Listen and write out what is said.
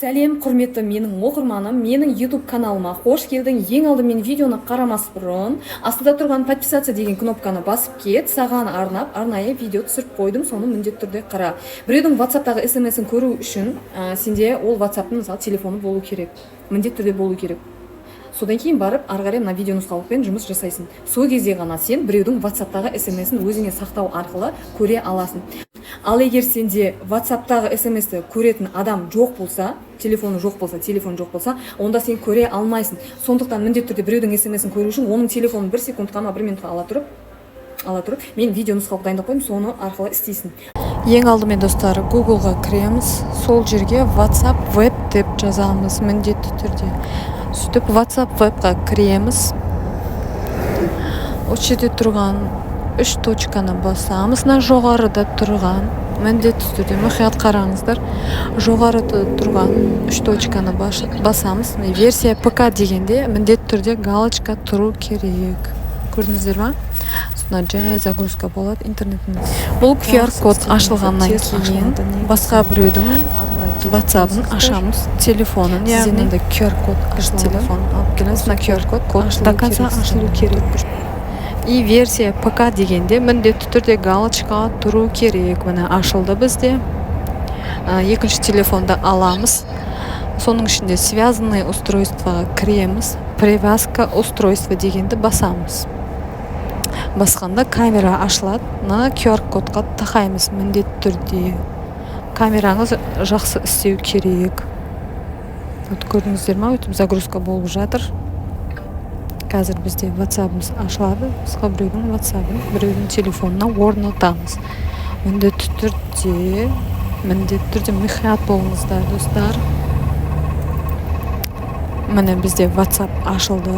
Сәлем, құрметті менің оқырманым! Менің YouTube каналыма қош келдің! Ең алдымен видеоны қарамас бұрын астында тұрған «Подписаться» деген кнопканы басып кет. Саған арнап арнайы видео түсіріп қойдым, соны міндетті түрде қара. Біреудің WhatsAppтағы смсін көру үшін сенде ол WhatsAppтың, мысалы, телефоны болу керек, міндетті түрде болу керек. Содан кейін барып ары қарай мына видео нұсқаулықпен жұмыс жасайсың. Сол кезде ғана сен біреудің WhatsAppтағы смсін өзіңе сақтау арқылы көре аласың. Ал егер сенде WhatsAppтағы смсті көретін адам жоқ болса, телефоны жоқ болса, телефон жоқ болса, онда сен көре алмайсың. Сондықтан міндетті түрде біреудің смсін көру үшін оның телефонын бір секундқа ма, бір минутқа ала тұрып, мен видео нұсқаулық дайындап қойдым, соны арқылы істейсің. Ең алдымен, достар, Гуглға кіреміз. Сол жерге WhatsApp Web деп жазамыз міндетті түрде. Сөйтіп WhatsApp Webқа кіреміз. Осы жерде тұрған үш точканы басамыз, мына жоғарыда тұрған. Міндетті түрде мұқият қараңыздар, жоғарыда тұрған үш точканы басамыз. Міне, «Версия ПК» дегенде міндетті түрде галочка тұру керек, көрдіңіздер ма? Сонда жай загрузка болады интернетіңіз. Бұл QR код ашылғаннан кейін басқа біреудің WhatsApp'ын ашамыз, телефонын, Сізде яғни мынандай QR код ашылады. Телефон алып келеміз, мына QR код Ашылу до конца керек. Ашылу керек. И «Версия ПК» дегенде міндетті түрде галочка тұру керек. Міне, ашылды бізде. Екінші телефонды аламыз, соның ішінде «Связанные устройствоға» кіреміз, «Привязка устройства» дегенді басамыз. Басқанда камера ашылады, мына QR кодқа тақаймыз. Міндетті түрде камераңыз жақсы істеу керек. Вот, көрдіңіздер ма, өйтіп загрузка болып жатыр. Қазір бізде WhatsAppымыз ашылады. Басқа біреудің WhatsAppын біреудің телефонына орнатамыз. Міндетті түрде мұқият болыңыздар, достар. Міне, бізде WhatsApp ашылды.